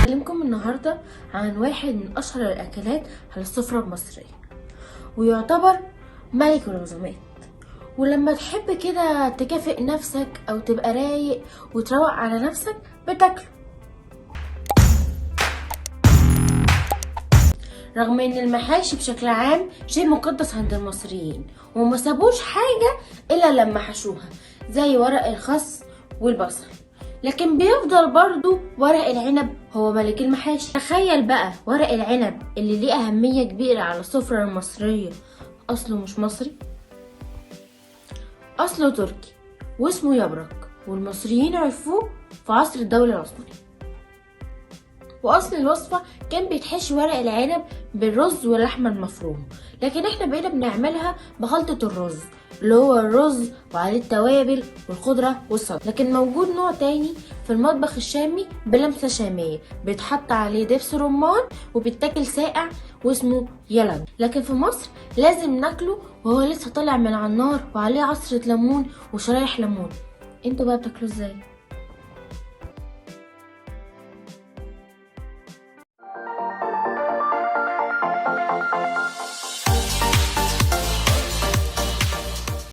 هكلمكم النهاردة عن واحد من أشهر الأكلات على السفرة المصرية، ويعتبر ملك العزومات. ولما تحب كده تكافئ نفسك أو تبقى رايق وتروق على نفسك بتاكله. رغم ان المحاشي بشكل عام شيء مقدس عند المصريين، وما سابوش حاجة الا لما حشوها زي ورق الخس والبصل، لكن بيفضل برضو ورق العنب هو ملك المحاشي. تخيل بقى ورق العنب اللي ليه أهمية كبيرة على السفرة المصرية أصله مش مصري، أصله تركي واسمه يبرق، والمصريين عرفوه في عصر الدولة العثمانية. وأصل الوصفة كان بيتحشي ورق العنب بالرز واللحمة المفرومة، لكن احنا بقينا بنعملها بخلطة الرز اللي هو الرز وعليه التوابل والخضرة والسلطة. لكن موجود نوع تاني في المطبخ الشامي بلمسة شامية، بيتحط عليه دبس رمان وبيتاكل ساقع واسمه يلن. لكن في مصر لازم ناكله وهو لسه طالع من على النار وعليه عصرة ليمون وشرايح ليمون. انتوا بقى بتاكلوه ازاي؟